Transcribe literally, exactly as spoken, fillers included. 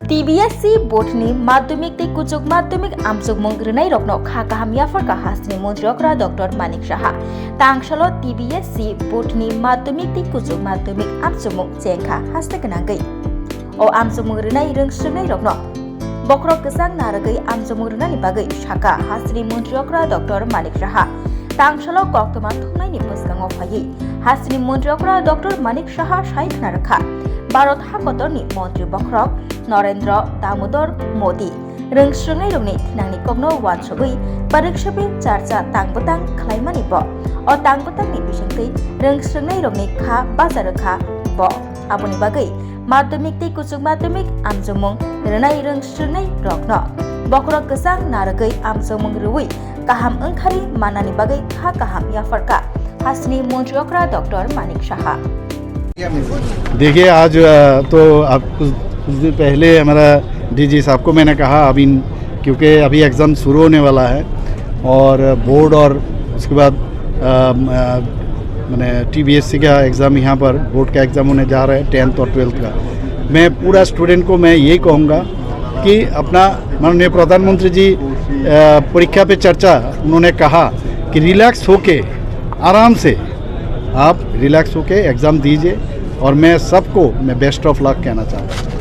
T B S C board ni madhyamik tei kuchuk madhyamik amchukmung rwnai rokno kha kaham yapharkha hasteni montri okra Doctor Manik Saha. Tangsalo T B S C board ni madhyamik tei kuchuk madhyamik amchukmung chengkha haste gwnangwi. O amchukmung rwnai rwng swrwngnai rokno bokhorok kwchang narwgwi amchukmung rwnani bagwi sakha hasteni montri okra Doctor Manik Saha. Tangsalo koktwma thumnaini bwskango phaiwi hasteni montri okra Doctor Manik Saha sai khna rwkha Bharat hakotorni montri bokhorok Narendra Damodar Modi rwng swrwngnairokni thinangni kokno uansugwi pariksha pe charcha tang bwtang khlaimani bo. O tang bwtangni bisingtwi rwng swrwngnairokni kha bacha rwkha bo. Aboni bagwi madhyamik tei kuchuk madhyamik amchukmung rwnai rwng swrwngnai rokno bokhorok kwchang narwgwi amchukmung rwui kaham wngkhari mannani bagwi kha kaham yapharkha hasteni montri okra Doctor Manik Saha. देखिए, आज अ, तो आप कुछ कुछ दिन पहले हमारा डीजी साहब को मैंने कहा, अभी क्योंकि अभी एग्ज़ाम शुरू होने वाला है और बोर्ड और उसके बाद अ, म, अ, मैंने टीबीएससी का एग्ज़ाम यहाँ पर बोर्ड का एग्ज़ाम होने जा रहा है, टेंथ और ट्वेल्थ का। मैं पूरा स्टूडेंट को मैं यही कहूँगा कि अपना माननीय प्रधानमंत्री जी अ, परीक्षा पे चर्चा उन्होंने कहा कि रिलैक्स होके, आराम से आप रिलैक्स होके एग्ज़ाम दीजिए। और मैं सबको मैं बेस्ट ऑफ लक कहना चाहता हूँ।